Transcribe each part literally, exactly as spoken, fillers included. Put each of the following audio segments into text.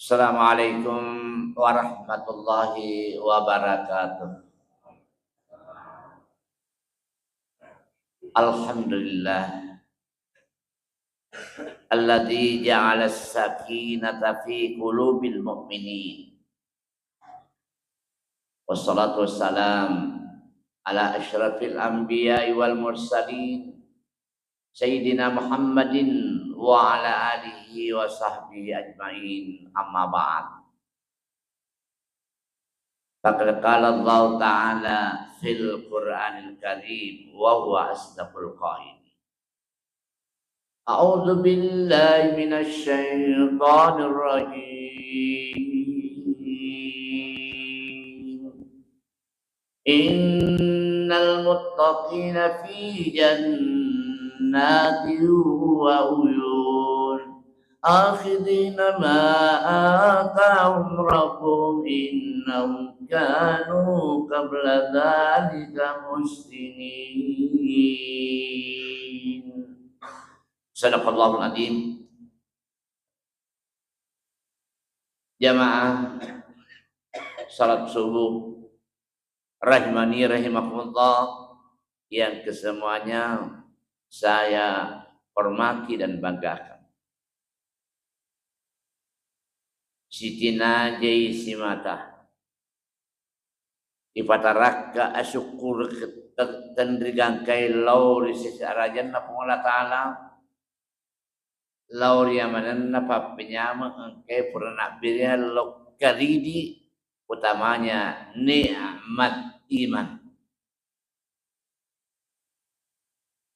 Assalamualaikum warahmatullahi wabarakatuh. Alhamdulillah. Alladzi ja'ala sakinata fi qulubil mu'minin. Wassalatu wassalam ala asyrafil anbiya'i wal mursalin, Sayyidina Muhammadin wa ala alihi wa sahbihi ajma'in, amma ba'd. Faqad qala Allahu ta'ala fil Qur'anil Karim wa huwa asdaqul qailin. A'udzu billahi minasy syaithanir rajim. Innal muttaqina fi jannatin wa uyun. Akhidhina ma atahum rabbuhum innahum kanu qabla dzalika muhsinin. Sadaqallahul adzim. Jamaah salat subuh rahimani rahimakumullah, yang kesemuanya saya hormati dan banggakan. Sitinajai simata ipatarakka asyukur ke-, te-, tenrigangkai lao ri sese arajanna Puang Allah Ta'ala, lao ri amanenna pappenyameng engkae pura nabbiriang lokka ridi, utamanya nikmat iman.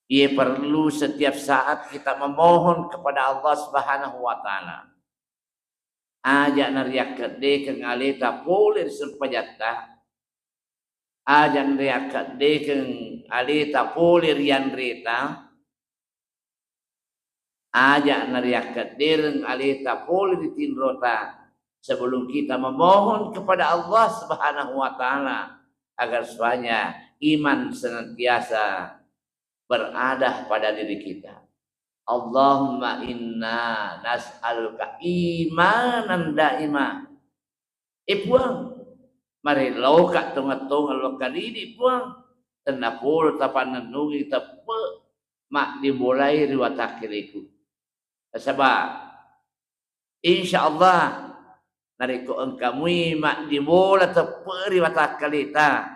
Iye perlu setiap saat kita memohon kepada Allah Subhanahu wa Ta'ala. Aja nariakkeddekeng aleta pole ri sempajatta, aja nariakkeddekeng aleta pole ri anreta, aja nariakkeddereng aleta pole ri tinrota sebelum kita memohon kepada Allah Subhanahu wa Ta'ala agar supaya iman senantiasa berada pada diri kita. Allahumma inna nas'aluka imanan daima. Eh Puang, mari laoka tongeng-tongeng lokka ridi Puang. Tennapodo tapannennungi teppe maddibolai ri watakkaleku. Nasaba, insya Allah, narekko engka mui maddibola teppe ri watakkaleta,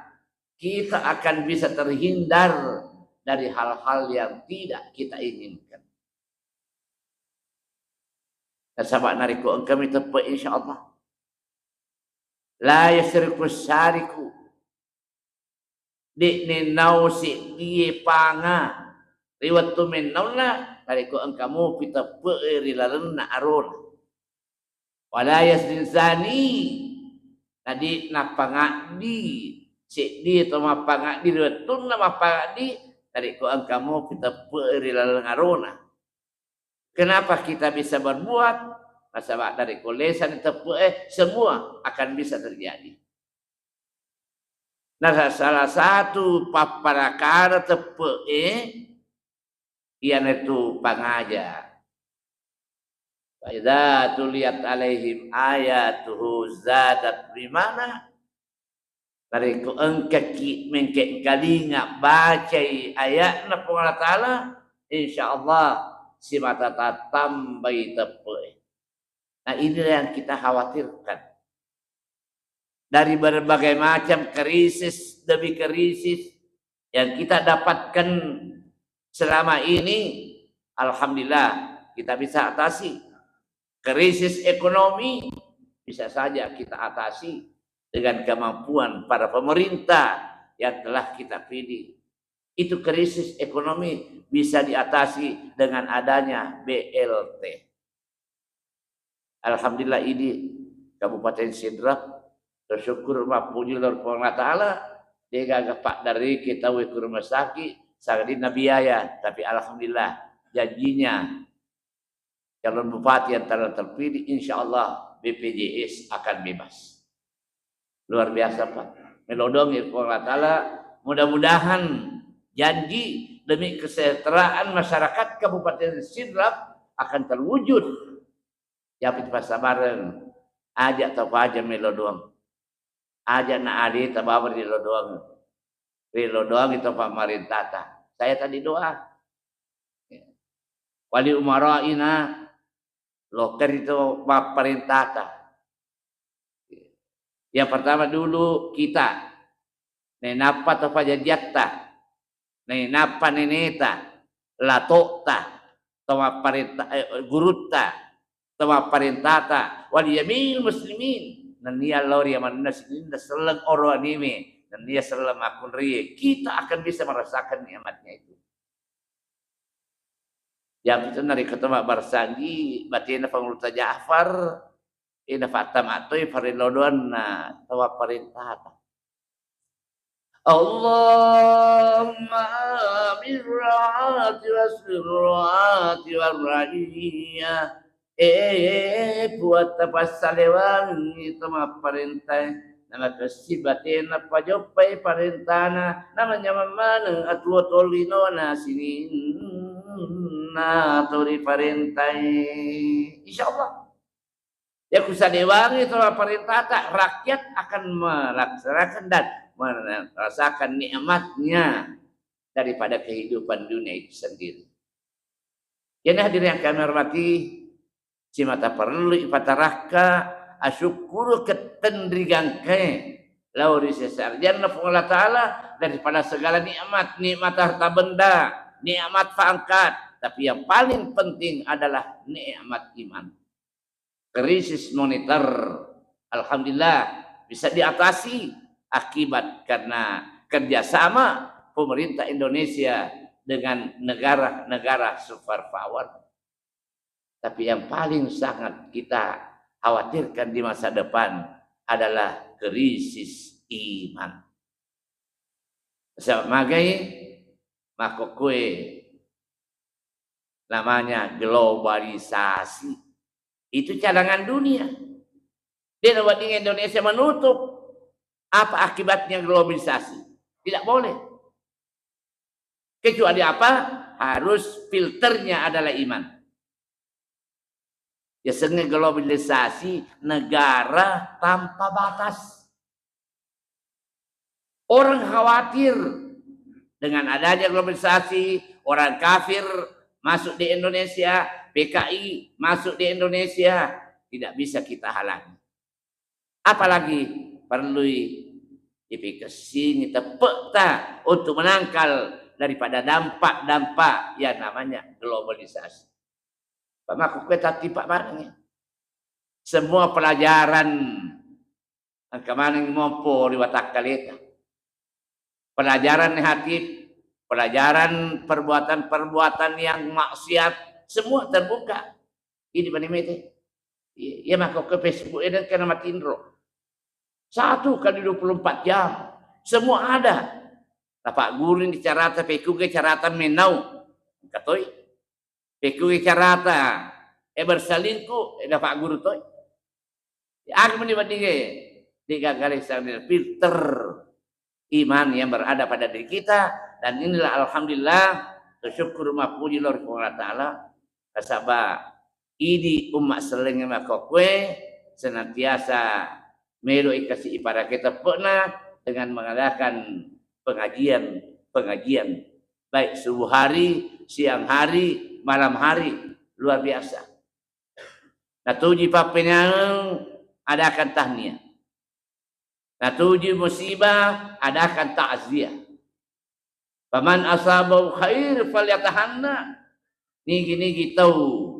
kita akan bisa terhindar dari hal-hal yang tidak kita inginkan. Nasaba narekko engka mi teppe, insya Allah, la yasriku sariku, de' nennau seddie panga ri wettu mennaunna, narekko engka mupi teppe'e ri lalenna arona. Wala yazni zani, na de' nappangaddi seddie to mappangaddi ri wettunna mappangaddi, narekko engka mupi teppe'e ri laleng arona. Kenapa kita bisa berbuat? Nasaba narekko lesani teppe'e, semua akan bisa terjadi. Nah, sa-, salah satu papparakara teppe'e iyanaritu pangaja. Fa idza tuliyat alaihim ayatuhu zadat imana. Narekko engkaki mengkalinga bacai ayatna Puang Allah Ta'ala, insya Allah simata tattambai teppe'e. Nah, inilah yang kita khawatirkan. Dari berbagai macam krisis demi krisis yang kita dapatkan selama ini, alhamdulillah, kita bisa atasi. Krisis ekonomi bisa saja kita atasi dengan kemampuan para pemerintah yang telah kita pilih. Itu krisis ekonomi bisa diatasi dengan adanya B L T. Alhamdulillah, idi Kabupaten Sidrap, bersyukur, mappuji lao ri Puang Allah Ta'ala, degaga paddariki tauwe ku rumah sakit, sangadinna biaya, tapi alhamdulillah, janjinya calon bupati yang telah terpilih, insya Allah B P J S akan bebas. Luar biasa, Pak. Melodongi Puang Allah Ta'ala, mudah-mudahan janji demi kesejahteraan masyarakat Kabupaten Sidrap akan terwujud. Yapi passabareng Aja' tapaja melo doang. Aja' na aleta bawang ri lo doang. Ri lo doang itu pamarentata. Saya tadi doa. Wali umaraina, lokka ri to mapparentata. Yang pertama dulu kita, nainappa to pajajiatta, nainappa neneta, lato'ta, to mapparenta, eh, gurutta, to mapparentata, wali jami'il muslimin, nennia lao ri amanna sininna selleng oroanime, nennia selleng makkunraie, kita akan bisa merasakan nikmatnya itu. Japi tu narekko to mabbarassangi batena Pangulutta Ja'far, eh, nafattama toi farello doanna to mapparentata. Allahumma amin ra'ati wa sirrati wa ra'iyah. Eh, Puatta, passalewangi to mapparentae, namakessing batena pajoppai parentana, namanyameng maneng atuo tollinona sininna to riparentae. Insyaallah. Ya, kusalewangi to parentata, rakyat akan melaksanakan dan merasakan nikmatnya daripada kehidupan dunia itu sendiri. Jadi hadirin yang kami hormati, simata perlu ipatarakka asyukkuru kettenrigangkae lao ri sesarjanna Puang Allah Ta'ala daripada segala nikmat, nikmat harta benda, nikmat pangkat. Tapi yang paling penting adalah nikmat iman. Krisis moneter, alhamdulillah, bisa diatasi akibat karena kerjasama pemerintah Indonesia dengan negara-negara superpower. Tapi yang paling sangat kita khawatirkan di masa depan adalah krisis iman. Sebab magai makkokkoe namanya globalisasi. Itu cadangan dunia. Dia wedding Indonesia menutup. Apa akibatnya globalisasi? Tidak boleh. Kecuali apa? Harus filternya adalah iman. Yasengnge globalisasi negara tanpa batas. Orang khawatir dengan adanya globalisasi, orang kafir masuk di Indonesia, P K I masuk di Indonesia, tidak bisa kita halangi. Apalagi perlu ipikessingi teppe'ta untuk menangkal daripada dampak-dampak yang namanya globalisasi. Pamakku kue tatipak maneng. Semua pelajaran engka maneng mompo ri watakkaleta. Pelajaran negatif, pelajaran perbuatan-perbuatan yang maksiat, semua terbuka. Ini bani mete. Iya, iya, maka ke Facebook ini kena matinro. Satu kali dua puluh empat jam. Semua ada. Bapak guru ini carata, pekuge carata menau. Katoi. Pekui carata, eh, berselingkuh, eh, dapat guru toi. Aga meni weddingnge, digagale sambil filter iman yang berada pada diri kita, dan inilah alhamdulillah, syukur mapuji lao ri Puang Allah Ta'ala, nasaba idi umma sellengnge makkokkoe senantiasa melo ikasi iparake teppe'na dengan mengadakan pengajian-pengajian baik subuh hari, siang hari, malam hari, luar biasa. Natuji pappeneang, adakan tahniah. Natuji musibah, adakan takziah. Faman asabau khair falyatahanna. Nigi-nigi tau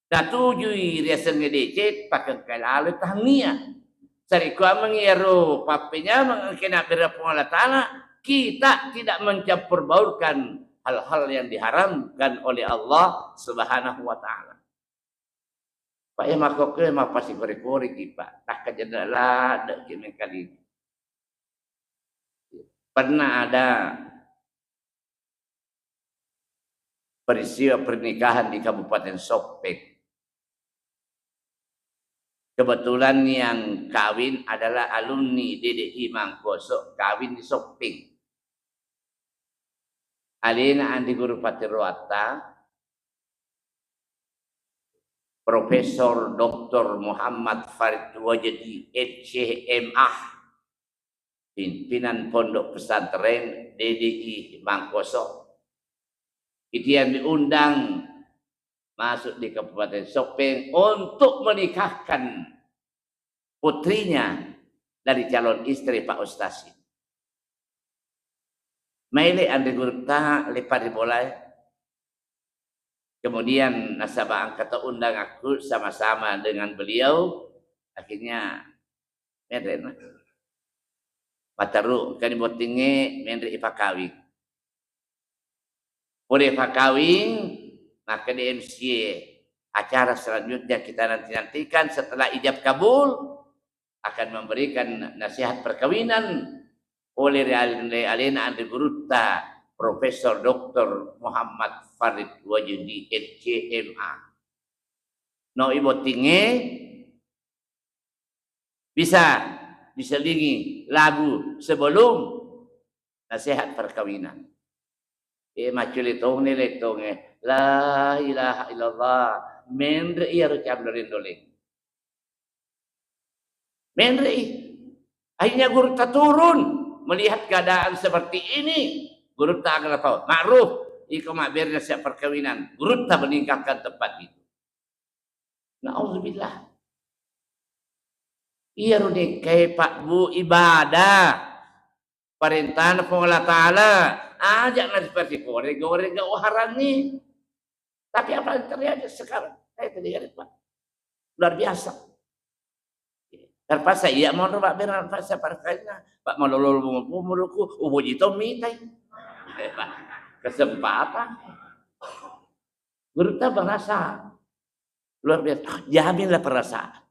natujui riasengnge deceng, pakengkai lalo tahniah. Sarekkuammengngi iyaro pappenyameng engkae nabbere Puang Allah Ta'ala, kita tidak mencampur baurkan hal-hal yang diharamkan oleh Allah Subhanahu wa Ta'ala. Pak, iya makkokkoe mappasipore-poreki, Pak. Takkajenna ladde'ki mengkali. Pernah ada peristiwa pernikahan di Kabupaten Soppeng. Kebetulan yang kawin adalah alumni D D I Mangkoso, kawin di Soppeng. Alena Andi Guru Patiroatta, Profesor Doktor Muhammad Farid Wajdi, M C M A, pimpinan Pondok Pesantren D D I Mangkoso. Itu yang diundang masuk di Kabupaten Sopeng untuk menikahkan putrinya dari calon istri Pak Ustaz. Maile anre gurutta lepa ri bolae. Kemudian nasaba engka to undanganku sama-sama dengan beliau, akhirnya menre na. Mataru engkani bottingnge menre ipakawing. Pole pakawing, maka di M C A acara selanjutnya kita nanti-nantikan setelah ijab kabul akan memberikan nasihat perkawinan oleh re-, re-, alena anre gurutta Profesor Doktor Muhammad Farid Wajdi, M C M A. No ibottingnge bisa diselingi lagu sebelum nasihat perkawinan. Eh, maccule tong ni lettongnge, la ilaha illallah, menre iyaro cabloreng doleng. Menre'i. Akhirnya gurutta turun melihat keadaan seperti ini. Gurutta aga napau, Ma'ruf, iko mabbere nasihat perkawinan. Gurutta meninggalkan tempat itu. Nauzubillah. Iyaro nekkae, Pak, Bu, ibadah. Parentana Puang Allah Ta'ala, aja naripasikore goreng-goreng gau harangi. Tapi apa yang terjadi sekarang? Saya terjadi, Pak. Luar biasa. Terpaksa iya monro, Pak, benar, terpaksa parkainya. Pak, malolo umuruku, uboji to mitai. Kesempatan. Gurutta merasa luar biasa. Jaminlah perasaan.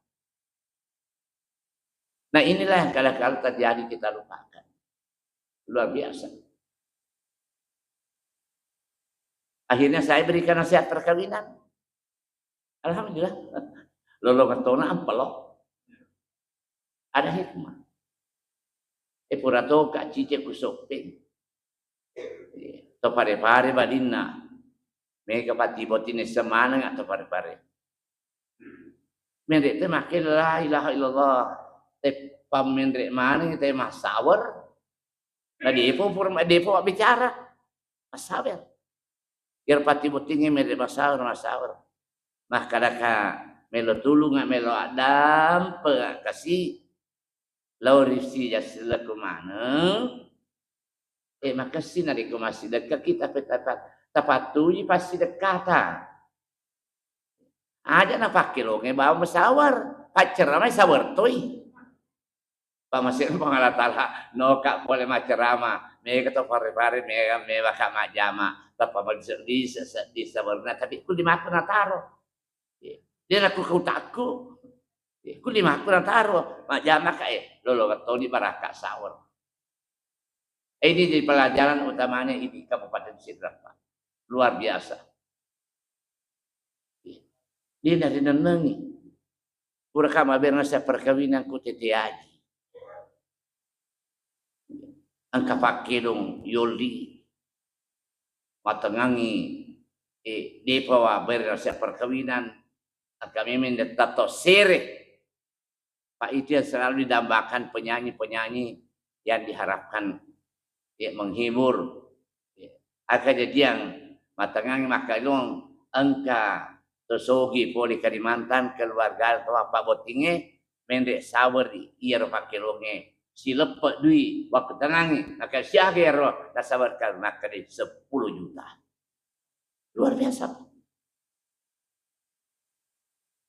Nah, inilah yang kadang-kadang terjadi, kita lupakan. Luar biasa. Akhirnya saya berikan nasihat perkawinan. Alhamdulillah. Lolongeng tona ampelo. Ada hikmah. Eh, pura to ka cice ku Soppeng. To pare-pare badinna. Mega pati bottingnge semaneng atau pare-pare. Menre te make la ilaha illallah. Te pammenre maneng te massawer. Na depo pura, depo bicara. Massawer. Iyaro pati bottingnge menre massawer, massawer. Makkadaka melo tulunga, melo addampeng kasi. Lao ri sijassilekku maneng, eh, makessing narekko massidekkaki, tapi tapa-, tapattuji passidekkata. Aja napakkelonge bawang masawar, pacceramai sawar toi. Pamase Puang Allah Ta'ala, noka pole maccerama, mega to pare-pare, mega, mewaka majjama, tappa madise-, dise-, seddi sawerna, tapi ku limakku nataro. Iya. Dia naku kautakku. Iya, ku limakku nataro, majjama ka, eh, lolo wettoni barakka sawar. Eh, ini jadi pelajaran utamanya ini Kabupaten Sidrap, Pak. Luar biasa. Iya. Dia narinennengi. Pura ka mabbere nasihat perkawinan ku tette aji. Engka pakkedong yolli. Matengngangi, eh, depa wa bere nasihat perkawinan. Engka memeng detta to sere. Pak, itu yang selalu didambakan penyanyi-penyanyi yang diharapkan, ya, menghibur. Ya. Aga jajiang matengngangi makkailung engka to sogi pole Kalimantan keluarga to apa bottingnge menre saweri iyaro pakkelongnge sileppe dui wakkutengngangi maka siaga iyaro nasawerkan makkeda seppulo juta. Luar biasa.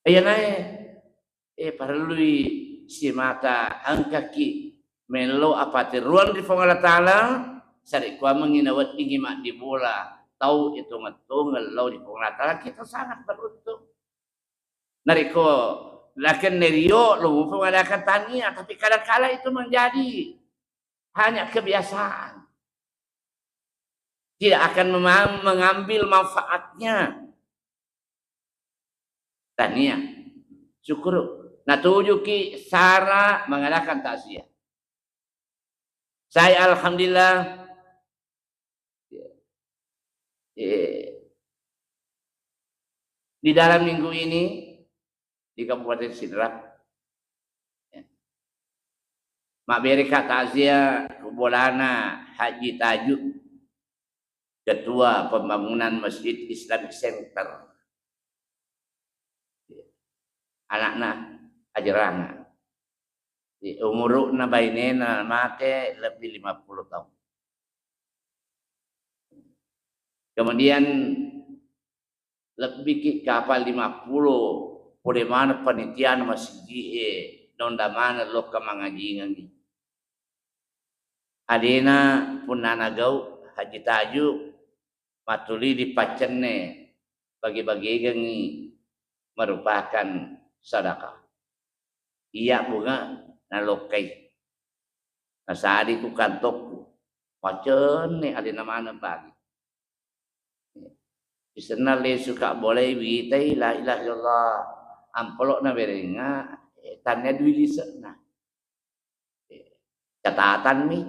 Iyanae, eh, parellui simata engkaki mello apateruang ri Puang Allah Ta'ala, sarekkuammengngi naweddingngi maddibola tau e tongeng-tongeng lao ri Puang Allah Ta'ala, kita sangat beruntung. Narekko lakenne rio, lo mupa mengadakan tania, tapi kadang-kala itu menjadi hanya kebiasaan. Tidak akan mema-, mengambil manfaatnya. Tania. Syukur. Natujuki Sarah mengadakan takziah. Saya alhamdulillah, eh, di dalam minggu ini di Kabupaten Sidrap. Ya. Mabbere ka takziah ku bolana Haji Taju, Ketua Pembangunan Masjid Islamic Center. Anakna Haji Ranga. Di umuru'na bainena mate lebbi lima puluh taung. Kemudian lebbiki kapang lima puluh pole maneng panitiana masigi'e, nonda maneng lokka mangajingengngi. Alena punnana gau Haji Taju matuli dipaccenne bage-bagegengngi merupakan sedekah. Iya bunga nalokkai. Nasadi ku kantokku. Pacenne alena maneng bagi. Isenna lesu ka bolai witai la ilaha illallah. Ampelok na berenga, eh, tannya dui lisekna. Eh, catatanmi.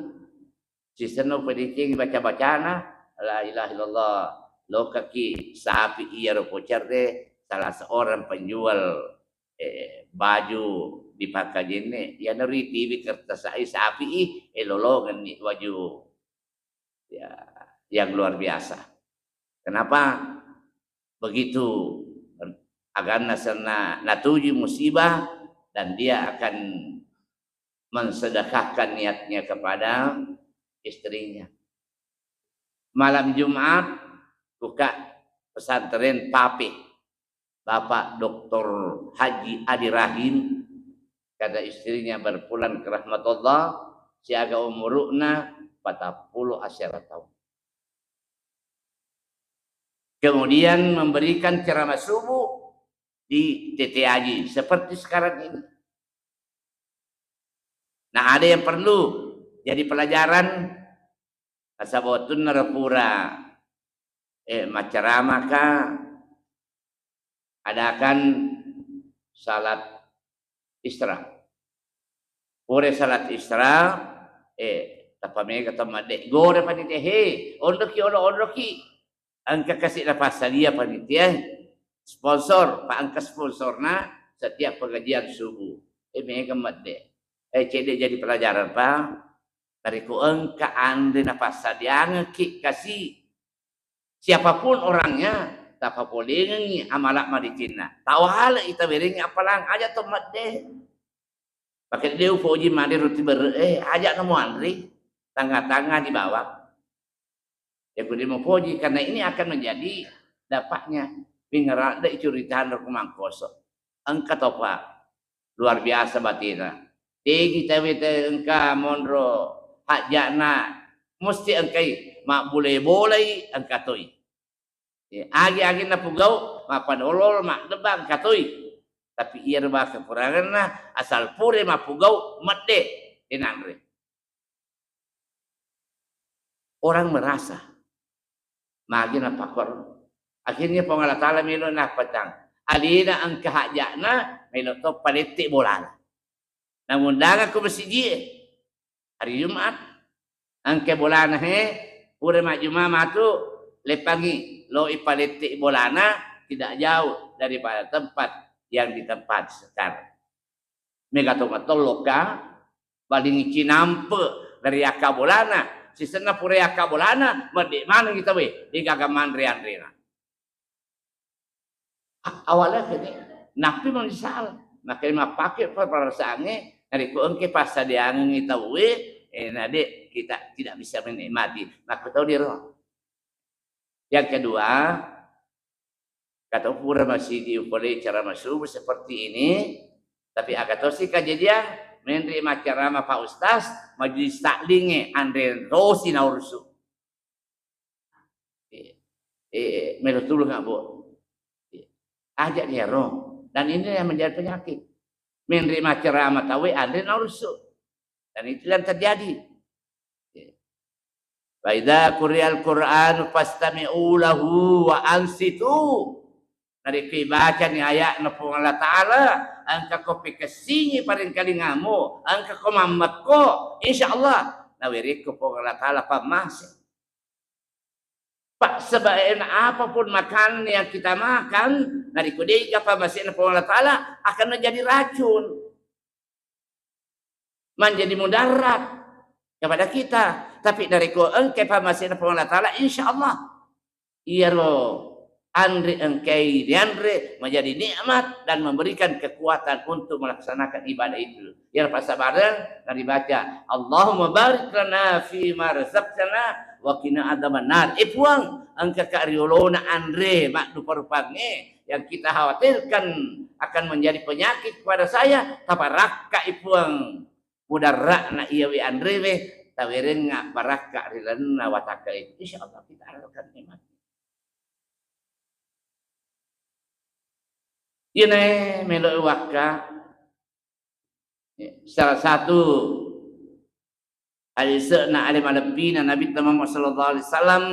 Sisenna upedecengi baca-bacana, la ilaha illallah. Lokaki sapi iya ro pocerre, salah seorang penjual, eh, baju di Pakajenne, iyanaro itiwi kertas ai sapi i, eh, lolongenni waju ya, yang luar biasa. Kenapa begitu aganna senna natuju musibah dan dia akan mensedekahkan niatnya kepada istrinya. Malam Jumat buka pesantren Pape. Bapak Doktor Haji Adi Rahim, karena istrinya berpulang ke rahmatullah, siaga umuru'na patappulo asera tahun. Kemudian memberikan ceramah subuh di T T Aji seperti sekarang ini. Nah, ada yang perlu jadi pelajaran, nasaba wettunna ro pura, eh, maccaramaka, adakan salat isra. Pura salat isra, eh, tappa mega to madde. Gore panitia, he, onroki, onro-, onroki. Engka kasi napassadia panitia, sponsor, pa engka sponsorna setiap pengajian subuh. Eh, mega madde. Eh, cedde jadi pelajaran, Pak. Narekko engka anre napassadiangekki kasi, siapapun orangnya, tapapolengengngi amala madecenna. Tawale itawerengngi appalang, aja to madde. Pake de upoji made roti berre, eh, aja na muanre, tanga-tanga di bawang. Ya, kudu mupoji, karena ini akan menjadi dampaknya. Pingeradde curitana ko mangkoso. Engka topa luar biasa batena. Tegi tawe te engka monro hajjana, musti engkai mabbule-bolai engka toi. Ya, agi-agi napugau, mappadololo, maddebbang engka toi. Tapi iyaro baka kekuranganna, asal pura mapugau, medde, denanre. Orang merasa magi napakkoro. Akhirnya Puang Allah Ta'ala melo nappatang. Alena engka hajjana, melo to palette bolana. Nangundangakko masigie hari Jumat. Engka bolana he, pura majjuma matu, lepangi, lo ipalette bolana, tidak jauh daripada tempat yang di tempat sekarang. Mega to matolloka, balingi cinampe dari akkabolana, sisenna pura akkabolana, medde maneng kita we, degaga manre anrena. A-, awalnya kene, nappi menyesal, makanya mappake perasaannya, narekko engke passadiangengi tauwe, eh, nade kita tidak bisa menikmati, maka tau diro. Yang kedua, kata pura masigi upole ceramah subuh seperti ini, tapi aga tosi kejadian, menri maccarama Pak Ustaz, majelis taklinge, anre rosi naurusu. Eh, eh, melo tulung, Bu. Eh, aja dia ro. Dan ini yang menjadi penyakit. Menri maccarama tawe, anre naurusu. Dan itu yang terjadi. Wa idza quri'al Qur'anu fastami'u lahu wa ansitu. Narekko ibacani aya'na Puang Allah Ta'ala, engkako pikessingi parengkalingamu, engkako mammekko, insya Allah nawerekko Puang Allah Ta'ala pammase. Pak, sebaiknya apapun makanan yang kita makan, narekko de'ga pammasena Puang Allah Ta'ala, akan menjadi racun, menjadi mudarat kepada kita. Tapi narekko engka pammasena Puang Allah Ta'ala, insya Allah iyaro anre engkai dianre menjadi nikmat dan memberikan kekuatan untuk melaksanakan ibadah itu. Iyaro passabareng naribaca, "Allahumma barik lana fi ma razaqtana wa qina adzabannar." Eh Puang, engkaka riolona anre maddupa-rupangnge yang kita khawatirkan akan menjadi penyakit kepada saya, tabarakkai Puang mudarra'na iyawe anrewe, tawerengnga barakka ri lalenna wataka itu. Insya Allah kita akan nikmati. Iyanae melo wakka, salah satu alise'na ale malebbina Nabi Muhammad sallallahu alaihi wasallam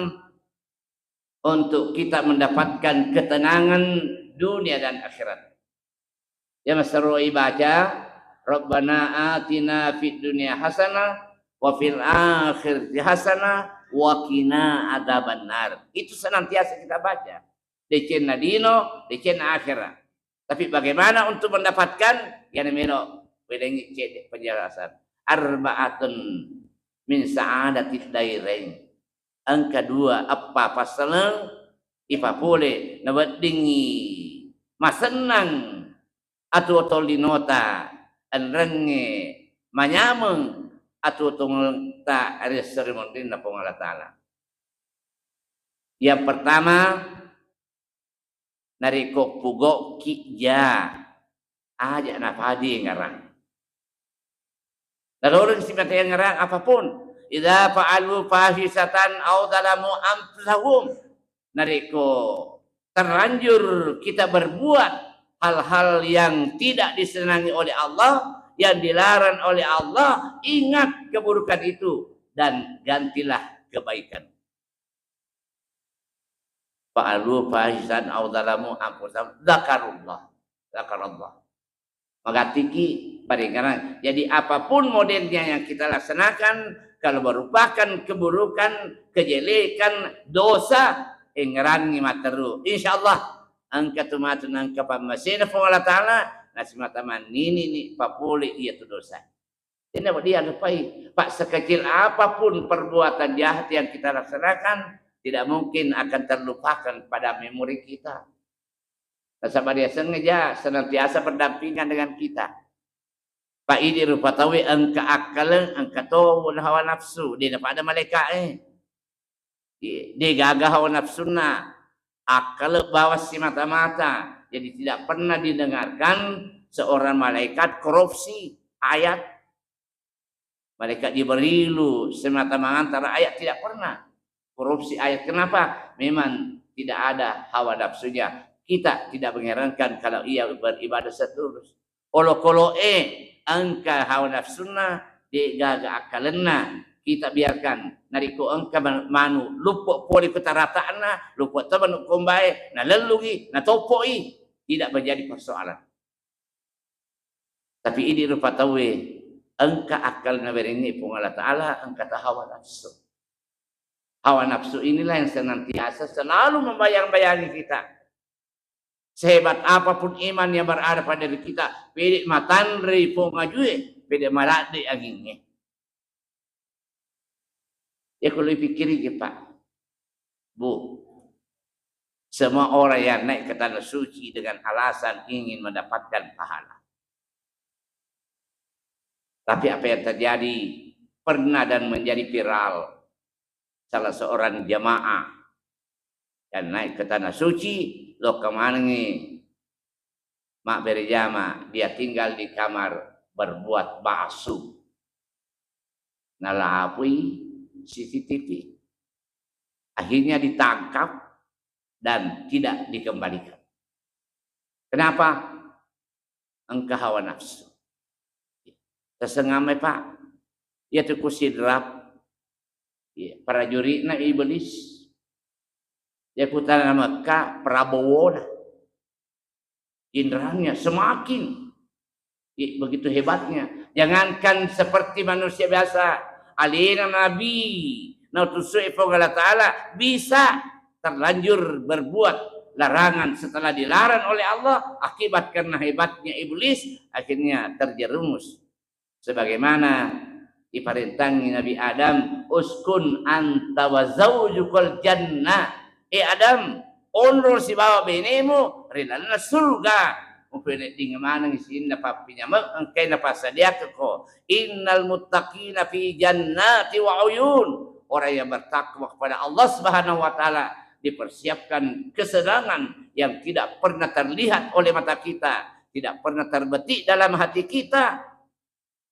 untuk kita mendapatkan ketenangan dunia dan akhirat. Ya, maseroi baca, "Rabbana atina fid dunya hasanah wa fil akhirati hasanah wa qina adzabannar." Itu senantiasa kita baca. Decenna lino, decenna akhirat. Tapi bagaimana untuk mendapatkan? Iyana melo wedengngi cedde penjelasan. Arba'atun min sa'adatid dairain. Engka dua eppa passaleng ipapole naweddingngi masennang atuo-tuo linota, enrengnge manyameng atuo-tuongetta ri esso ri munrinna Puang Allah Ta'ala. Yang pertama, narekko pugau'ki ja, aja napadengngerang. Naloreng simata engngerang apapun. Idza fa'alu fahisatan aw zalamu anfusahum. Narekko terlanjur kita berbuat hal-hal yang tidak disenangi oleh Allah, yang dilarang oleh Allah, ingat keburukan itu dan gantilah kebaikan. Fa'alu fahisatan aw zalamu anfusahum dzakarullah. Dzakarallah. Magattiki parengngerang. Jadi apapun modelnya yang kita laksanakan, kalau merupakan keburukan, kejelekan, dosa, engngerangngi matteru. Insya Allah, engka tu matu nangka pammasena Puang Allah Ta'ala, nasimata mannini ni papole iya tu dosa. Tenna wedding diallupai. Pak, sekecil apapun perbuatan jahat yang kita laksanakan, tidak mungkin akan terlupakan pada memori kita. Nasaba riasengnge ja senantiasa berdampingan dengan kita. Pak, idi rupa tauwe engka akkaleng, engka to hawa nafsu, de napada malaika'e. Iye, de gaga hawa nafsunna, akkale bawang simata-mata. Jadi tidak pernah didengarkan seorang malaikat korupsi ayat. Malaikat Jibrilu semata mengantara ayat, tidak pernah korupsi ayat. Kenapa? Memang tidak ada hawa nafsunya. Kita tidak mengherankan kalau ia beribadah seterus. Olokolo'e engka hawa nafsunna, de'gaga akkalenna, kita biarkan. Narekko engka man-, manu luppo pole ko tarata'na, luppo to manu kombae, nalellungi, natoppo'i, tidak menjadi persoalan. Tapi idi rupa tauwe engka akkalna werengngi Puang Allah Ta'ala, engka ta hawa nafsu. Hawa nafsu inilah yang senantiasa selalu membayang-bayangi kita. Sehebat apapun iman yang berada pada diri kita, pede matanre pong ajue, pede maladde angingnge. Ya, kalau dipikkiriki, Pak, Bu, semua orang yang naik ke tanah suci dengan alasan ingin mendapatkan pahala. Tapi apa yang terjadi, pernah dan menjadi viral, salah seorang jamaah yang naik ke tanah suci, lokka manengngi mabbere jama, dia tinggal di kamar berbuat ba'su. Nalapui C C T V. Akhirnya ditangkap dan tidak dikembalikan. Kenapa? Engka hawa nafsu. Tasengammai, Pak. Iyatu ku Sidrap, iya, prajuri'na Iblis. Iya ku tana Mekka, Prabowona. Inrangnya semakin, iya, begitu hebatnya. Jangankan seperti manusia biasa, alena Nabi nautusui Puang Allah Ta'ala, bisa terlanjur berbuat larangan setelah dilarang oleh Allah, akibat karena hebatnya iblis, akhirnya terjerumus. Sebagaimana diparentangi Nabi Adam, "Uskun anta wa zaujukal jannah." Eh Adam, onro sibawa benemu ri lalenna surga. Mupenedding maneng sininna pappinyameng engkae napassadiakekko. Innal muttaqina fi jannati wa uyun. Orang yang bertakwa kepada Allah Subhanahu wa Ta'ala dipersiapkan kesenangan yang tidak pernah terlihat oleh mata kita, tidak pernah terbetik dalam hati kita,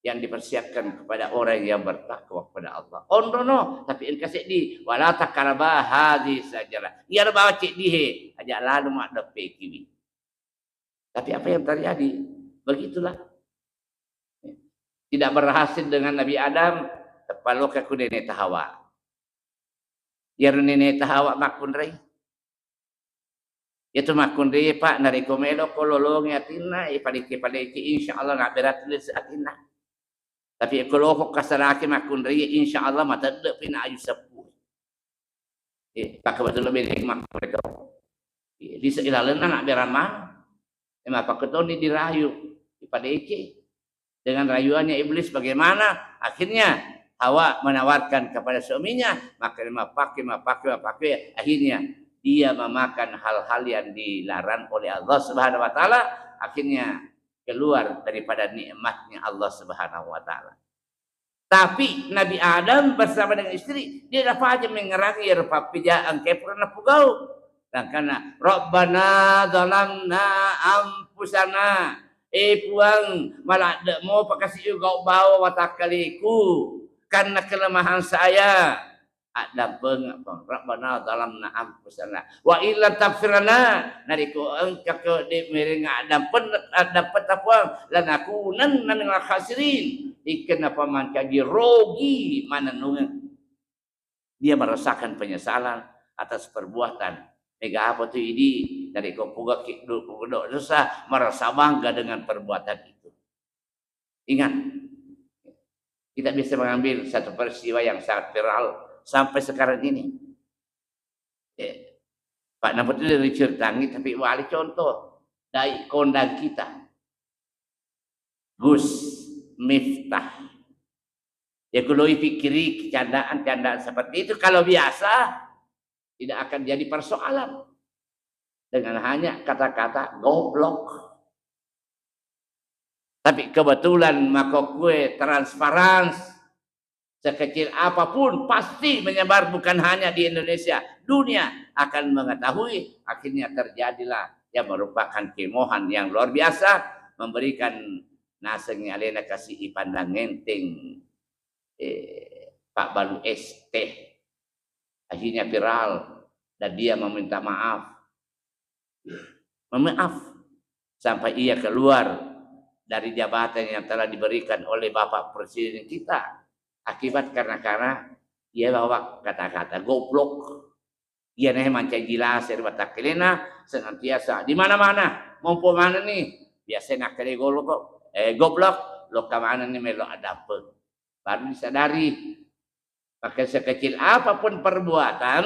yang dipersiapkan kepada orang yang bertakwa kepada Allah. Onrono, tapi engka seddi, "Wala taqraba hadhihi syajarah." Iyaro bawa ceddihe, aja lalu maddeppekiwi. Tapi apa yang terjadi? Begitulah. Tidak berhasil dengan Nabi Adam, teppa loka ku Neneta Hawa. Iyaro Neneta Hawa makkunrai. Itu makkunrai, Pak, narekko melo ko lolongi atinna, ipadeke-padeke, insya Allah nabberat tulis atinna. Tapi ko loko kasaraki makkunrai, insya Allah matedde pina aju seppu. Eh, pakkebetulan bede makkunrai kau. Eh, lise ilalenna nabberat maneng. Eh, mapakkutoni dirayu, ipadeke. Dengan rayuannya iblis bagaimana? Akhirnya Hawa menawarkan kepada suaminya, maka dia memakai, memakai, memakai. Akhirnya dia memakan hal-hal yang dilarang oleh Allah Subhanahu wa Ta'ala. Akhirnya keluar daripada nikmatnya Allah Subhanahu wa Ta'ala. Tapi Nabi Adam bersama dengan istri, dia dapat aja mengerangi ya rupa pijaan kayak pernah pugau. Sedangkan Rabbana zalamna anfusana. Eh Puang, maladde mo pakasi gau bawa watakkaleku karena kelemahan saya. Addampeng Puang, Rabbana zalamna anfusana wa illam taghfir lana, narekko engka ke de mereng addampeng, addampetta Puang, lanakunanna minal khasirin, ikkenna pamancaji rogi manennungeng. Dia merasakan penyesalan atas perbuatan. Mega apa tu idi, narekko pugaki do, do dosa, merasa bangga dengan perbuatan itu. Ingat, kita bisa mengambil satu peristiwa yang sangat viral sampai sekarang ini. Eh, Pak Nampettu dari ceritangi, tapi wali contoh dari kondang kita. Gus Miftah. Ya, kalau pikiri candaan-candaan seperti itu, kalau biasa, tidak akan jadi persoalan. Dengan hanya kata-kata goblok. Tapi kebetulan makkokkoe transparansi sekecil apapun pasti menyebar, bukan hanya di Indonesia, dunia akan mengetahui. Akhirnya terjadilah yang merupakan kemohan yang luar biasa, memberikan nasengngi alena kasi ipandang enteng, eh, pabbalu es teh. Akhirnya viral dan dia meminta maaf. Memaaf sampai ia keluar dari jabatan yang telah diberikan oleh Bapak Presiden kita akibat karena, karena ia bawa kata-kata goblok. Iyanae mancaji lase ri watakkalena senantiasa di mana-mana. Mompo manenni biasa nakkeda goblok, eh, goblok, lokka manenni melo addampeng. Baru disadari, maka sekecil apapun perbuatan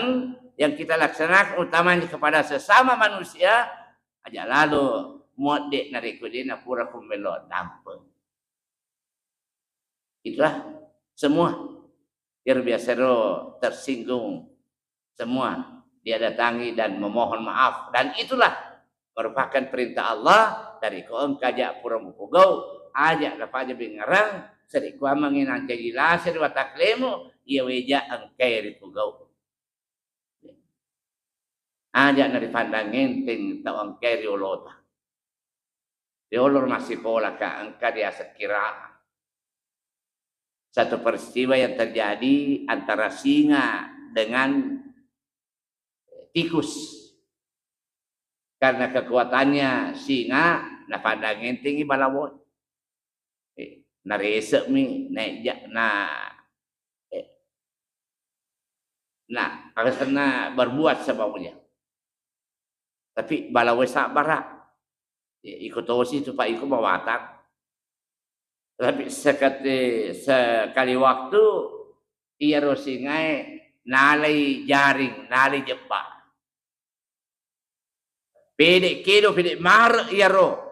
yang kita laksanakan, utamanya kepada sesama manusia, aja lalo muadde narekko de napura ko melo addampeng. Itulah semua. Iyaro biasaro tersinggung semua, dia datangi dan memohon maaf. Dan itulah merupakan perintah Allah, dari ko engka aja pura mupogau, aja napaja bengngerang, seri kuammengi nancaji lase ri watakkalemu, iya weja engkai ripogau. Aja naripandang enteng tau engkai ri olota. Ri olor massipolaka engka diaseng kira. Satu peristiwa yang terjadi antara singa dengan tikus. Karena kekuatannya singa, napandang entengi balawo. Eh, narese'mi, naeja-, na, eh, na, akasenna berbuat semaunya. Tapi balawo sabbara. Eh, iko tosi tu, Pak, iko mawatang. Tapi sekate-, sekali waktu iyaro singae nalai jaring, nalai jebba. Pede kedo, pede mare iyaro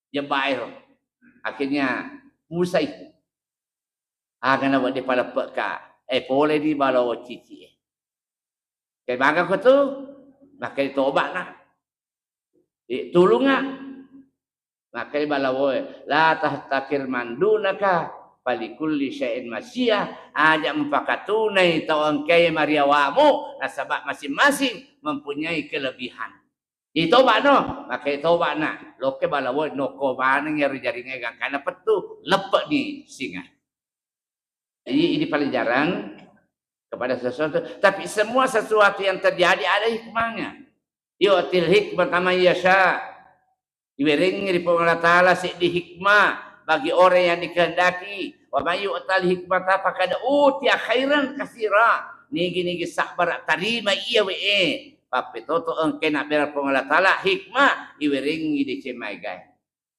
jebba ero. Akhirnya musai. Aga na wedding paleppe ka, eh, pole di balawo cici e. Ke maga ko tu, makkeda toba'na. Eh, tulunga. Makkeda balawoe, "La tahtakir mandunaka, falikulli syai'in masiyah." Aja mupakatunai tau engkae mariawamu, nasaba masing-masing mempunyai kelebihan. Itoba no, makkeda toba'na. Lokke balawoe, nokko maneng iyaro jaringnge gangkana pettu, leppe'ni singa. Jadi ini pelajaran kepada sesuatu, tapi semua sesuatu yang terjadi ada hikmahnya. Yu'til hikmata man yasha. Iwerengngi ri Puang Allah Ta'ala seddi hikmah bagi orang yang dikehendaki. Wa man yu'tal hikmata faqad utiya khairan katsira. Nigi-nigi sabbara tarima iya we e. Pappetoto engkae nabbera Puang Allah Ta'ala hikmah iwerengngi deceng maegae.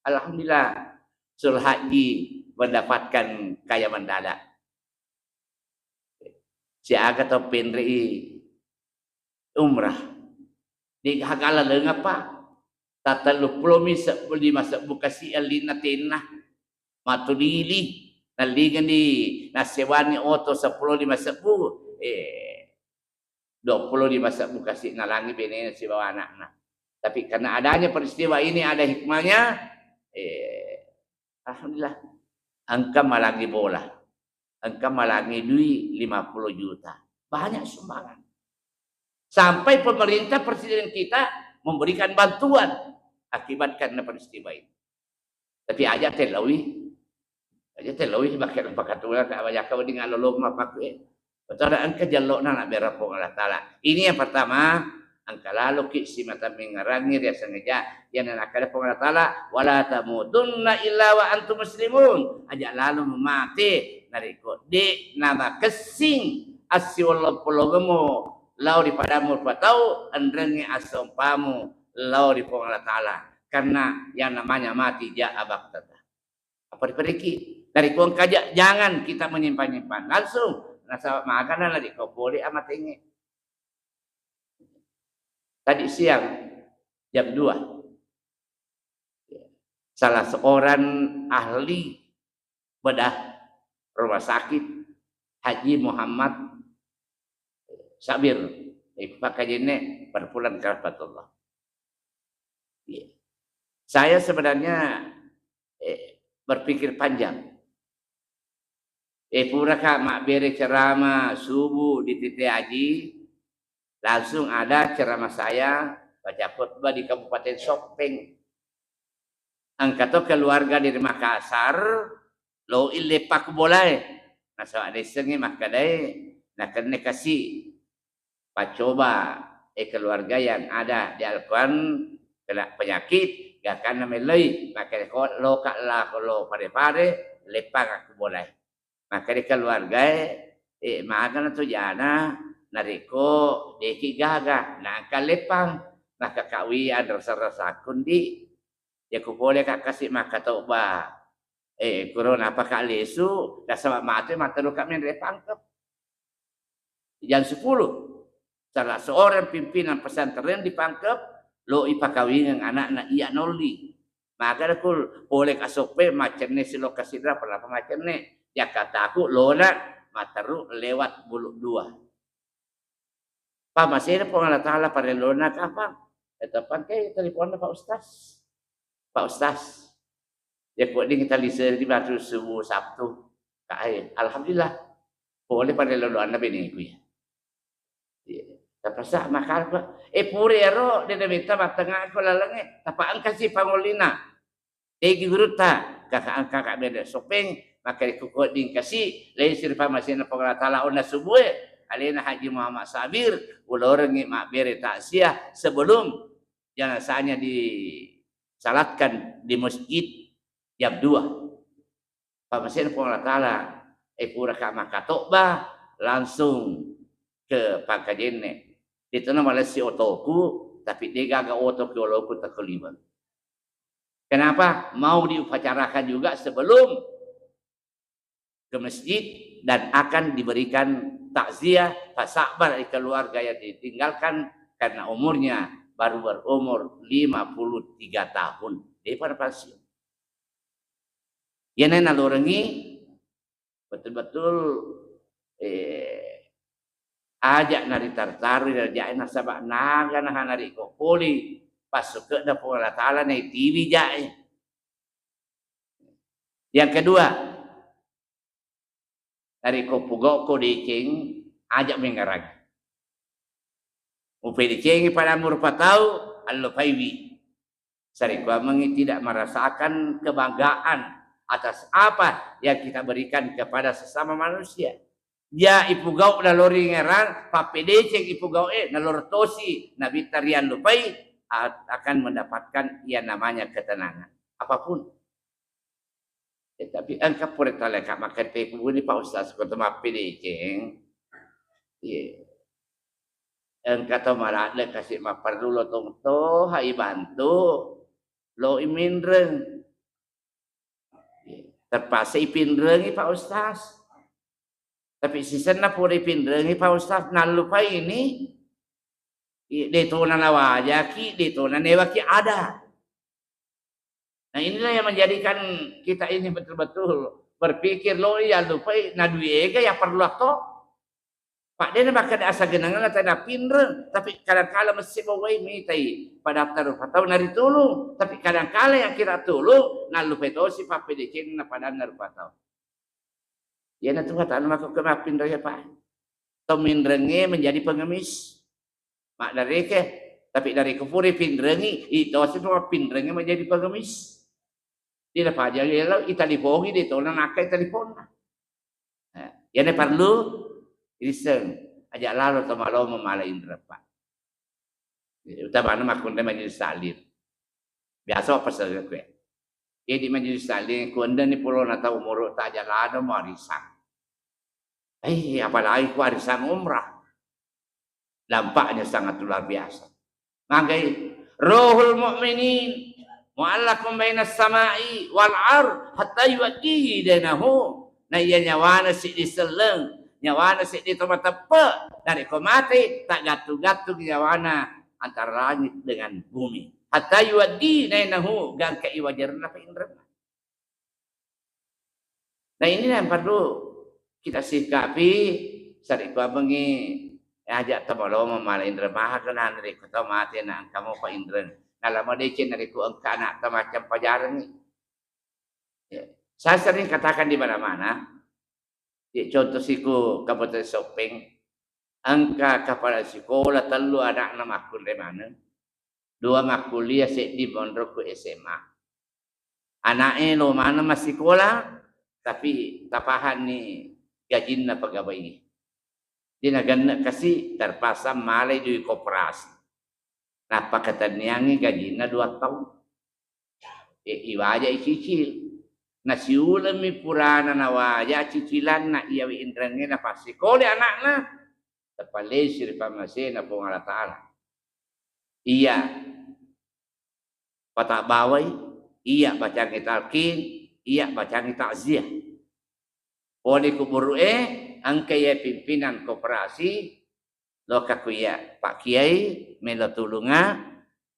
Alhamdulillah, Sul Haji mendapatkan kaya mendadak. Siaga tau penre'i umrah. De'gaga laleng apa? Tatelluppulo mi sebbu, lima sebbu kasi ellinna tenna. Matulili, nallingenni nassewani oto seppulo lima sebbu. Eh, dua puluh lima sebbu kasi nalangi benena sibawa anakna. Tapi karena adanya peristiwa ini ada hikmahnya, eh, alhamdulillah, engka malangi bola, engka malangi dui lima puluh juta, banyak sumbangan. Sampai pemerintah presiden kita memberikan bantuan akibat karena peristiwa ini. Tapi aja tellaui. Aja tellaui, makkeda pakatula, tak aja kau dengan lolong apa kue. Betara engka jallokna nabbera Puang Allah Ta'ala. Ini yang pertama, engka laloki simata mengngerangi riaseng eja, yang nakkeda Puang Allah Ta'ala, "Wala tamutunna illa wa antum muslimun." Aja lalo mate narekko de namakessing assiwollo-polongemu lao ri padammu patau, enrengngi assompamu lao ri Puang Allah Ta'ala. Karena yang namanya mati jaa baghtata. Apa diperiki? Dari Puang kaja, jangan kita menyimpan-nyimpan. Langsung, nasaba magana lari kau pole amatengnge. Tadi siang, jam dua, salah seorang ahli bedah rumah sakit Haji Muhammad Sabir, eh, pakajenne perpulan kerafatullah. Iya. Saya sebenarnya, eh, berpikir panjang. Eh, puraka mabbere ceramah subuh di T T Aji, langsung ada ceramah saya baca khutbah di Kabupaten Soppeng. Engka to keluarga dari Makassar, lo ille pakku bolae. Nasaba naissengngi makkedae nakenne kasi. Paccoba, eh, keluarga yang ada di Al-Quran kena penyakit, gakanna melloi, makkeda ko loka lako lo pare-pare, leppang aku bolai. Makkeda keluargae, eh, magana tu jana, narekko deki gaga, nangka leppang, maka kawi anrasa-rasa kundi, ya ku pole ka kasi maka toba. Eh, kuro napa ka lesu, nasaba mate materu ka menre pangkep. Jam sepuluh, salah seorang pimpinan pesantren di Pangkep, lo ipakawingeng anakna iya nolli. Maka kul pole ka Soppeng macenne silo kasidra, penapa macenne? Jaka taku lona materu lewat Bulu Dua. Pammasena Puang Allah Ta'ala parellona kapang. Eta pangke telefonna Pak Ustaz. Pak Ustaz, ya, ko wedding kita lise di batu subuh Sabtu. Kae, alhamdulillah. Pole pada lo doanna beneku ya. Iya. Tapasa makal ko, eh, pure ero, de mita matengah ko lalengnge. Tapa engka si pangollina. Tegi gurutta, kaka engka ka beda Soppeng, maka ku ko ding kasi, lain siripa masena Puang Allah Ta'ala onna subue, alena Haji Muhammad Sabir, ulorengngi mabbere takziah sebelum jenazahnya disalatkan di masjid jam dua. Pammasena Puang Allah Ta'ala, eh, pura ka makkatobba, langsung ke Pangkajenne. Ditena malessi otoku, tapi degaga oto ke oloku tekko lima. Kenapa? Mau diupacarakan juga sebelum ke masjid dan akan diberikan takziah, tasabbar ri keluarga yang ditinggalkan karena umurnya baru berumur lima puluh tiga tahun. Depa pensiun. Iyana nalorengi betul-betul, eh, aja naritar-tarui rajae nasaba naga nahana riko poli passuke'na Puang Allah Taala naitiwi jae. Yang kedua, narekko pogau'ko deceng, aja mengngerangi. Mupedecengi pada rupa tau, allupaiwi. Sarekkuammengngi tidak merasakan kebanggaan atas apa yang kita berikan kepada sesama manusia. Ya ipugau nalori ngerang, pappedeceng ipugau e, nalor tosi nabitta riallupai, a-, akan mendapatkan yang namanya ketenangan. Apapun. Eh, tapi engka pura taleka makkeda kubuni Pak Ustaz, ko to mappedeceng. Iya. Engka to maladde kasi mapperlu lo tong toha ibantu, lo iminreng. Terpaksa ipinrengi Pak Ustaz. Tapi sisenna pura ipinrengi Pak Ustaz, nallupai ini, i-, de tona nawajaki, de tona newaki ada. Nah, inilah yang menjadikan kita ini betul-betul berpikir, lo iya lupai, na dui ega ya perlu atau. Pak, de na makkeda asagenangan tena pinreng, tapi kadangkala mesti bawai mitai pada taru patau nari tulung, tapi kadangkala yang kita tulung, nallupai tosi pappedecenna padanna rupa tau. Iyanatu hatana makkukku mappinreng ya, Pak. To minrengnge menjadi pengemis. Maddareke, tapi dari kupuri pinrengi, itosi mappinrengnge menjadi pengemis. Tidak pajang elo italipongi, de tona nakka italiponna. Nah, iyana perlu iriseng, aja lalo to malo memala indra, Pak. Utamana makkunrai majelis taklim. Biasa apa saja kue. Jadi majelis taklim, kuandani pulona tau umur tak aja lalo mau arisan. Eh, apalagi ku arisan umrah. Dampaknya sangat luar biasa. Magai, rohul mu'minin mu'allakun bainas sama'i wal ar hatta yuaddi dainahu. Na iya nyawana siddi selleng, nyawana siddi to mateppe, narekko mate, taggattung-gattung nyawana antara langit dengan bumi. Hatta yuaddi dainahu, gangka iwajarna painrenna. Nah, ini yang perlu kita sikapi, sarekkuammengngi aja tau malomo mala indra maha kena narekko tau mate na engka mo painreng. Nalamo deceng narekko engka anak tau macam pajarengi. Ya. Saya sering katakan di mana-mana, ya, contoh siku Kabupaten Soppeng, engka kepala sekolah tellu anakna makkunrai maneng, dua makkuliah, seddi monro ku S M A. Anaknya lo maneng massikola, tapi tapahanni gajinna pegawai. Dia naganna kasi terpaksa malai dui koperasi. Nappakatenniangngi gajinna dua taung. E, iwaja icicil. Nasiulengmi purana nawaja cicilanna iyawe inrengnge napassikola anakna. Tepalesi ri pammasena Puang Allah Taala. Iya patabbawai, iya bacangi talqin, iya bacangi takziah. Pole kuburu'e, engka iya pimpinan koperasi, loka ku iya Pak Kiai, melo tulunga,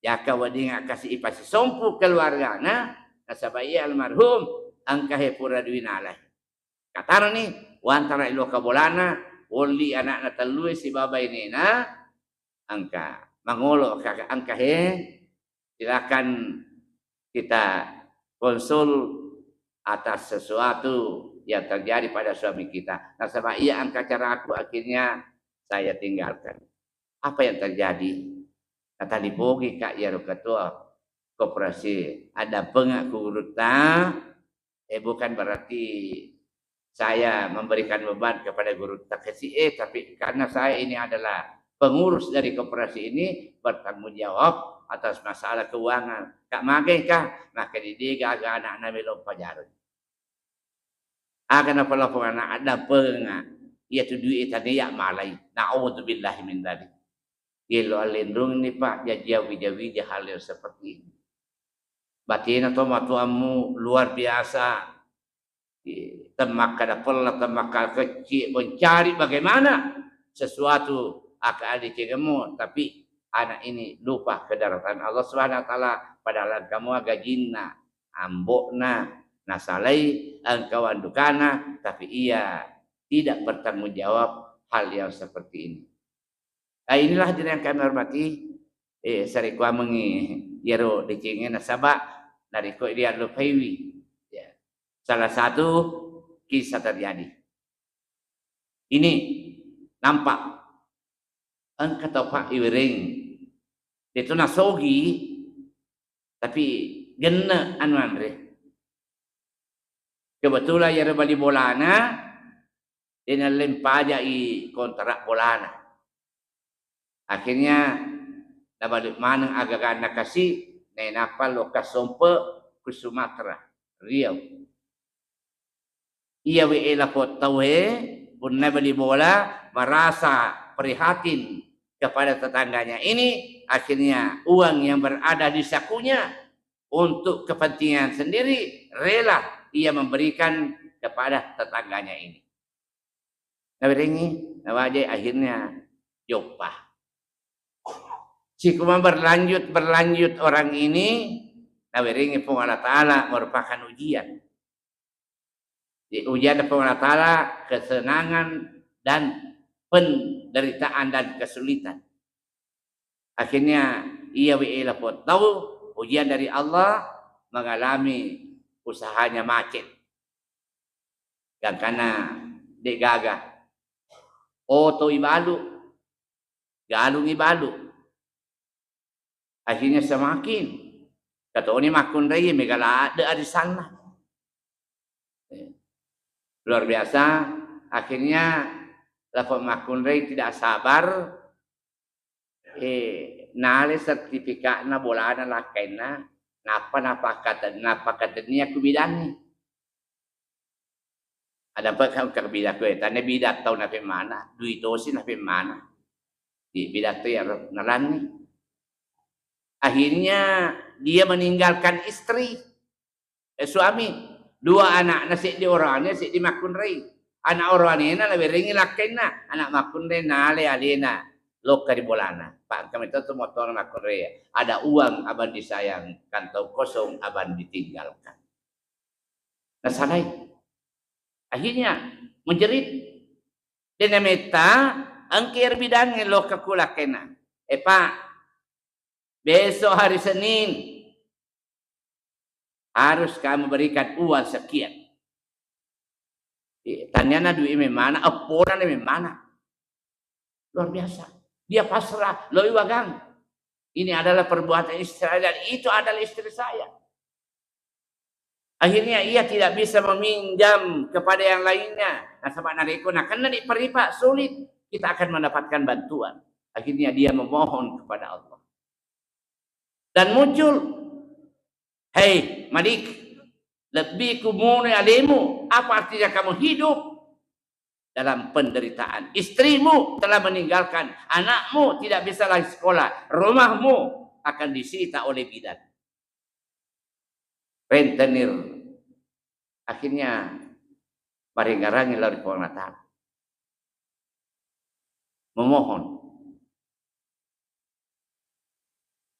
jaka wedding akkasi ipasisompu keluargana, nasaba iya almarhum engka he pura dui nalai. Katarani, wantara loka bolana, wolli anakna tellue sibawa bainena, engka mangolo ka-, engka he, silakan kita konsul atas sesuatu yang terjadi pada suami kita. Nasaba iya engka caraku, akhirnya saya tinggalkan. Apa yang terjadi? Natalipogi ka iyaro ketua koperasi, ada pengak ku gurutta, eh, bukan berarti saya memberikan beban kepada guru takesi, eh, tapi karena saya ini adalah pengurus dari koperasi ini, bertanggung jawab atas masalah keuangan. Kak, magai kah? Maka di dia gaga anak-anak melo pajaru. Aga napalapong anak ada penga. Iya tu duit tadi ya malai. Na'udzubillahi min dzalik. Yelo allenrung ni, Pak, jaji wija-wija hal yang seperti ini. Batena tomatoammu luar biasa. Temmakkada pella, temmakkada kecil, mencari bagaimana sesuatu akan dicengemmu, tapi anak ini lupa kedaratan Allah Subhanahu wa Ta'ala, padahal engka mua gajinna, ambo'na, nasalai, engka wandukana, tapi ia tidak bertanggung jawab hal yang seperti ini. Ah, inilah hadirin yang kami hormati, eh, sarekkuamengngi iyaro decengnge nasaba narekko diallupaiwi, ya, salah satu kisah terjadi. Ini nampak engka tau, Pak, iwereng. Detu nasogi, tapi genne anu anre. Kebetulan iyaro bali bolana, de nalleng pajai kontrak bolana. Akhirnya nabalik maneng agaganna kasi, nainappa lokka sompe ku Sumatera, Riau. Iya we ela tauwe, punna bali bola, merasa prihatin kepada tetangganya ini, akhirnya uang yang berada di sakunya untuk kepentingan sendiri rela ia memberikan kepada tetangganya ini. Nawerengi, nawajai, akhirnya joppa. Sikuma berlanjut, berlanjut orang ini, nawerengi Puang Allah Ta'ala merupakan ujian. Jadi, ujian dari Puang Allah Ta'ala, kesenangan dan penderitaan dan kesulitan. Akhirnya, iya we ela tau, ujian dari Allah, mengalami usahanya macet. Gangkana de gaga. Oto ibalu, galung ibalu. Akhirnya semakin katoni makkunrai, mega ladde arisanna. Eh, luar biasa. Akhirnya lapor makkunrai tidak sabar, eh, nale sertifikatna bolana lakkainna, nappa napakkaten-, napakkatennia ku bidangnge. Ada apa kau ke bidang kue? Tanya bidang tau napemmana, dui tosi napemmana. Di bidang tu ya nalanni. Akhirnya dia meninggalkan istri, eh, suami, dua anakna, seddi oroane, seddi makkunrai. Anak oroanena nawerengi lakkainna, anak makkunrai nale alena lokka ri bolana. Pak, kami tu motor makkunrai. Ada uang abang disayang, kantong kosong abang ditinggalkan. Nasalai. Akhirnya menjerit. Dena metta, engke ero bidangnge lokka ku lakkainna. Eh, Pak, besok hari Senin harus kamu berikan uang sekian. Eh, taniana duit memang mana, epona memang mana. Luar biasa. Dia pasrah, loi wagang. Ini adalah perbuatan istri saya dan itu adalah istri saya. Akhirnya ia tidak bisa meminjam kepada yang lainnya. Nasaba narekko nakenna di peripa, sulit kita akan mendapatkan bantuan. Akhirnya dia memohon kepada Allah. Dan muncul, "Hei Malik, lebbi kumonoi alemu, apa artinya kamu hidup dalam penderitaan? Istrimu telah meninggalkan, anakmu tidak bisa lagi sekolah, rumahmu akan disita oleh bidan." Rentenir. Akhirnya marengngerangngi lao ri Puang Allah Ta'ala. Memohon.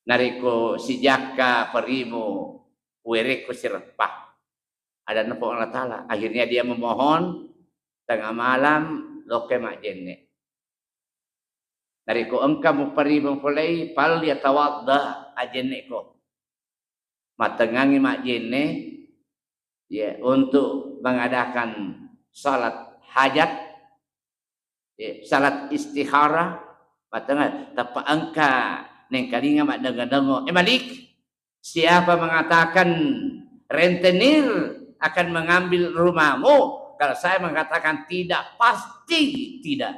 Narekko sijakka perimu, uwerekko sireppa. Adanna Puang Allah Ta'ala. Akhirnya dia memohon, tengah malam, lokka majjenne. Narekko engka muperri mupolei, "Falyatawadda," ajjenneko. Mattengngangi majjenne, ya, untuk mengadakan salat hajat, ya, salat istikharah, mattengnga, tappa engka nengkalinga maddengo-dengo, "Eh, Malik, siapa mengatakan rentenir akan mengambil rumahmu?" Kalau saya mengatakan tidak, pasti tidak.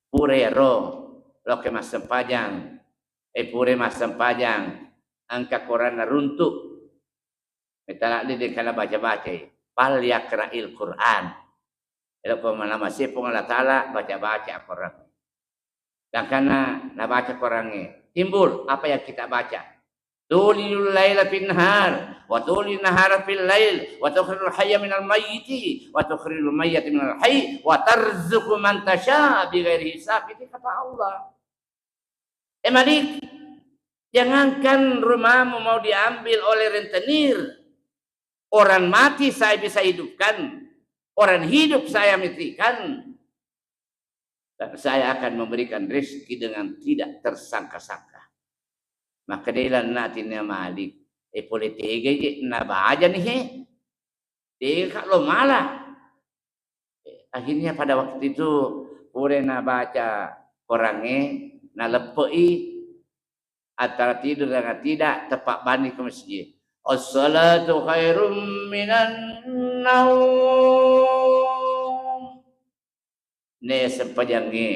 Pura ero, lokka massempajang, eh, pura massempajang, engka koranna runtu. Metta ladde de kala baca-bacai, "Falyaqra'il Qur'an." Ero ko manamase Puang Allah Ta'ala, baca-baca Al-Quran. Gangkanna nabaca Qurangnge, timbul apa yang kita baca. Tulijul laila fin nahar, wa tulijun nahara fil lail, wa tukhrijul hayya minal mayyiti, wa tukhrijul mayyita minal hayy, wa tarzuqu man tasya bighairi hisab. Itu kata Allah. Eh Malik, jangankan rumahmu mau diambil oleh rentenir, orang mati saya bisa hidupkan, orang hidup saya matikan, dan saya akan memberikan rezeki dengan tidak tersangka-sangka. Maka dia ilanna atinna Malik, eh pole tega je nabajani he. Tega ka lo mala. Eh, akhirnya pada waktu itu pura nabaca korangnge, naleppe'i antara tidur dengan tidak, tepat bani ke masjid. As-salatu khairum minan naum. Ne sempajangnge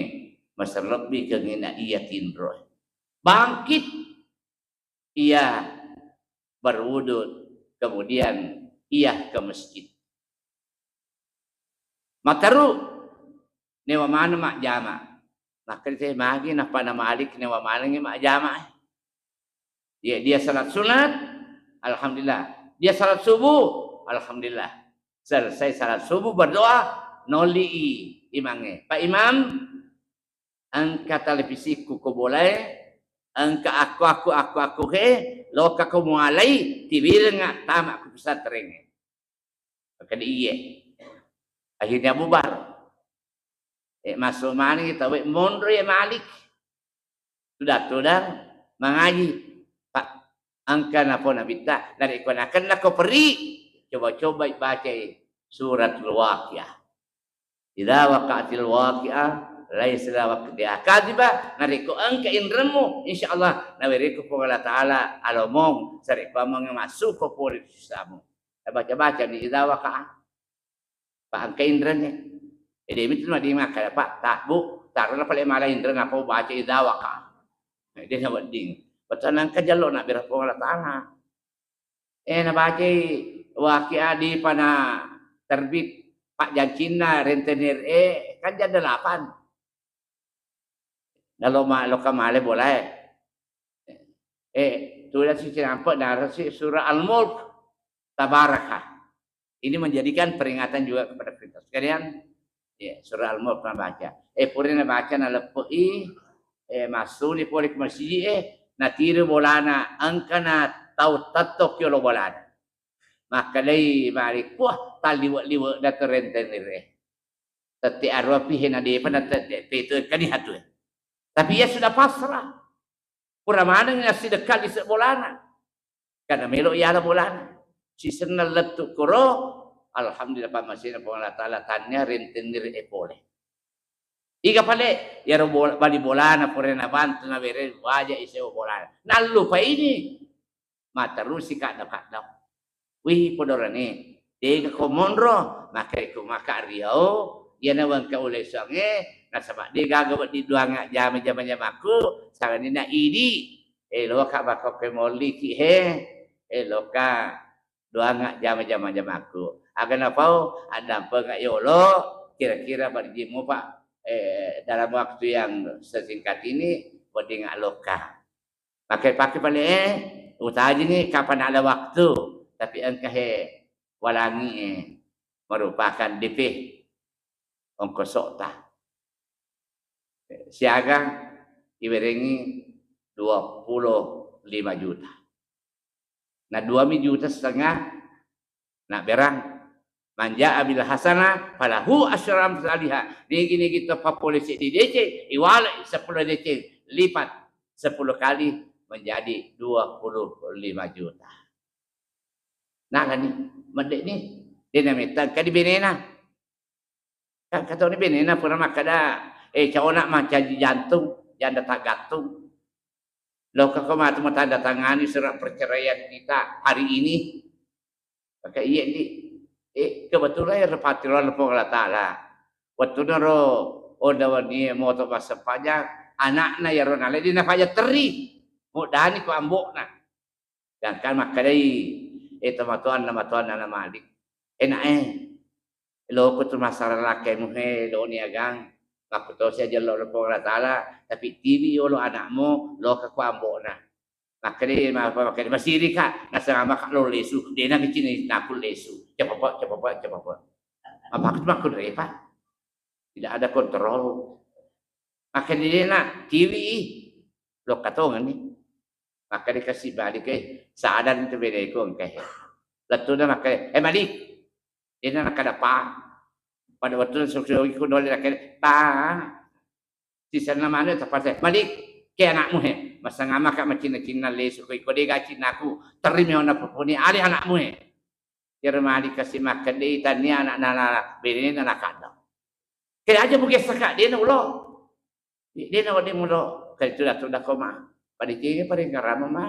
maserlebbi kengina iya tinro. Bangkit, ia berwudu, kemudian ia ke masjid. Materu, newa maneng majjama. Maka dia magi napana Malik newa manengngi majjama. Ya, dia salat sunat, alhamdulillah. Dia salat subuh, alhamdulillah. Selesai salat subuh berdoa, nolli i imangnge. Pak Imam, engka televisiku ko bolae, engka akku-akku, akku-akku he, loka ko mualai, tiwirengnga tama ku pesantrengnge. Maka di iye. Akhirnya bubar. Eh, masuk mani tauwe monro ya Malik. Tudang-tudang mangaji. Pak, engka napo nabitta, narekko nakenna ko peri, coba-coba bacai surat Waqiah. Idza waqa'atil waqi'ah laisa li waqtiha kadzibah, narekko engka inremmu, insyaallah nawerekko Puang Allah Taala alomong, sarekkuammengnge massuko pole ri susamu. Baca-baca ni idza waqa'a. Pak engka inrengnge. Ede mitu madimaka, Pak, tabbu, tarona pale mala inreng apa baca idza waqa'a. Ede nawedding. Bettuanna engka jallo nabbere Puang Allah Taala. Eh, nabacai Waqiah, dipana terbit pajjancinna rentenir e, kan jam delapan. Nalo ma-, loka male bolae. Eh, tuda si cinampe narasi surah Al-Mulk, Tabaraka. Ini menjadikan peringatan juga kepada kita sekalian. Ya, surah Al-Mulk nabaca. Eh, pura nabaca, naleppe'i, eh, massuni pole ke masjid, eh, natiru bolana, engkana tau tettokki olo bolana. Makkedai Malik, "Wah, talliwe-liwe dato rentenir e. Tette arua pi he na depa na tette petu kani hatu e." Tapi ia sudah pasrah. Pura maneng nassidekka lise bolana. Karena melo iala bolana. Sisenna lettu koro, alhamdulillah, pammasena Puang Allah Taala, tania rentenir e pole. Iga pale, iyaro bol-, bali bolana pura nabantu, nawere waja isewa bolana. Nallupaini. Materusi kaddo-kaddo. Wih, podorani, tega ko monro, maka iko maka riau, iyana wengka ulesangnge, nasaba de gaga wedding duanga jama-jama-jamaku, sangadinna idi. Eh, loka bako ke molliki he. Eh, loka duanga jama-jama-jamaku. Aga napau, addampenga yolo, kira-kira berjimu, Pak. Eh, dalam waktu yang sesingkat ini, wedding loka. Pake-pake pale, eh, utajini kapan ada waktu, tapi engka he walangi, eh, merupakan D P ongkosota. Siaga iwerengi dua puluh lima juta. Na dua mi juta setengah nabberang. "Man jaa bil hasanah falahu asyru amtsaliha." Nigi-nigi to papole seddi deceng, iwale seppulo deceng, lipat sepuluh kali menjadi dua puluh lima juta. Nagani, medde ni, dena metta engka di benena. Kan katoni benena pura makkeda, eh, caona mancaji jantung, janda taggattung. Loka ko matu matandatangani surat perceraian kita hari ini. Maka iya di, eh, kebetulan ya repatiroan Puang Allah Taala. Wettunaro Onda Wennie moto massempajang, anakna yaro naledi napaja terri. Muddani ko ambokna. Gangkan makkedai, eh, tomatoanna, matoanna na Malik. Enak, eh. Loko tu masalah lakemu he, lo niagang. Makkutosi aja lo Puang Allah Taala, tapi tiwi yolo anakmu, loka ko ambokna. Makkeda, ma-, makkeda, "Masirika, nasaba maka lo lesu, dena kecil naku lesu." Cepepe, cepepe, cepepe. Apa aku makkeda, Pak? Tidak ada kontrol. Makkeda, "Dena, tiwi, lo katongeng ni." Makkeda kasi balik, eh, sadar itu beneku engka he. Lettuna makkeda, "Eh, Malik." Dena nakkeda, "Pa." Pada waktu susu iku nolli nakkeda, "Pa." Sisenna manu tapase, "Malik, ke anakmu he, masangama ka macinna-cinna lesu ko iko dega cinnaku, terri meona poponi ale anakmu he." Iyaro Malik kasi makkedde tania anak nana benena nakadda. Ke aja bugessa ka dena ulo. Dena wedding ulo, kai tuda-tuda ko ma. Pada cege pada ngarama ma.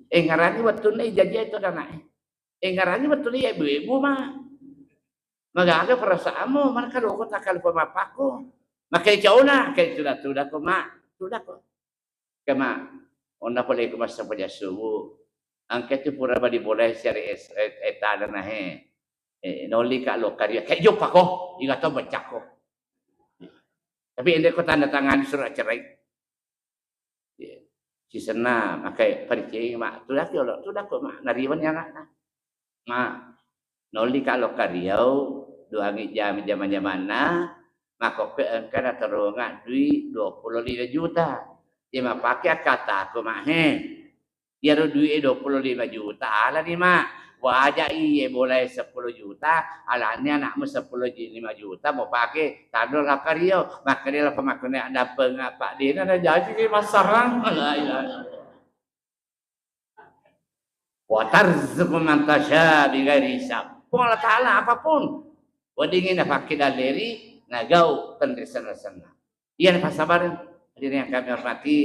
Engarani wettunna ijaji itu dana e. Engarani wettunna ibu-ibu ma. Magaga perasaanmu, mana kalau kau tak kalau pemapako. Makai cauna, kai tuda-tuda ko ma. Tuda ko. Kema, onna pole ko masa paja subuh. Angke tu pura badi bolai siari es, et, etana na he. Eh, noli ka lo karia. Kai jopa ko, ingat to baca ko. Tapi ende ko tanda tangan surat cerai. Iya. Sisenna makai paricing ma, tudaki olo, tudako ma, nariwani anakna. Ma, nolli ka lokka riau, duangi jam, jama-jamanna, makokke engka nataronga dui dua puluh lima juta. Iya mapake akkataku ma he. Iyaro dui'e dua puluh lima juta alani ma. Waja'i iye bolae seppulo juta, alani anakmu seppulo lima juta mupake tando lakka riau. Makkeda la pamakkune addampeng apa dena najaji ki massarang. La ilaha illallah. Wa tarzuqu man tasya bi ghairi hisab. Puang Allah Ta'ala apapun weddingngi napakke dalleri nagau tenrisen-risenna. Iya, passabareng. Hadirin yang kami hormati,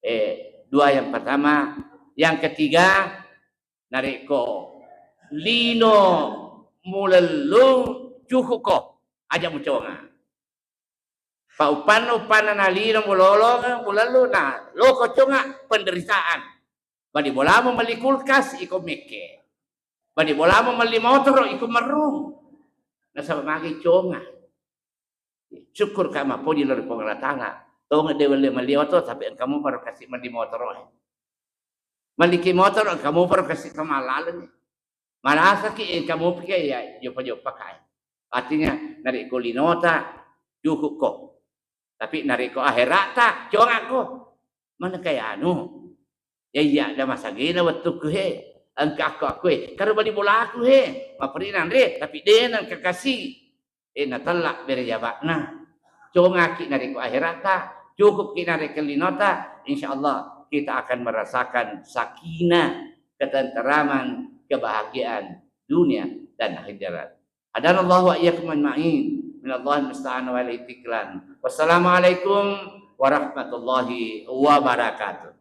eh, dua yang pertama, yang ketiga, narekko lino mulellung cukup ko, aja muconga. Pa uppanna, uppanna na lino mulolong, mulellung, na loko conga penderitaan. Bali bolamu melli kulkas, iko mekke. Bali bolamu melli motoro, iko merrung. Nasaba magi conga. Syukur ka mappoji lao ri Puang Allah Ta'ala. Tongeng de welle melli oto, tapi engka muparo kasi melli motoro e. Melliki motoro, engka muparo kasi to mallaleng. Malasaki engka mupike ya joppa-joppa kae. Artinya, narekko linota, cukup ko. Tapi narekko aherata, conga ko. Mana kaya anu. Ya iya, da masagena wettukku he. Engka akko-akko he. Karo bali bolaku he. Maperi nanre, tapi de nengka kasi. Eh, natella bere jabakna. Congaki narekko aherata, cukupki narekko linota, insya Allah kita akan merasakan sakinah, ketenteraman, kebahagiaan dunia dan akhirat. Hadanallahu wa iyyakum ajma'in. Minallahil musta'an wa alaihi tiklan. Wassalamualaikum warahmatullahi wabarakatuh.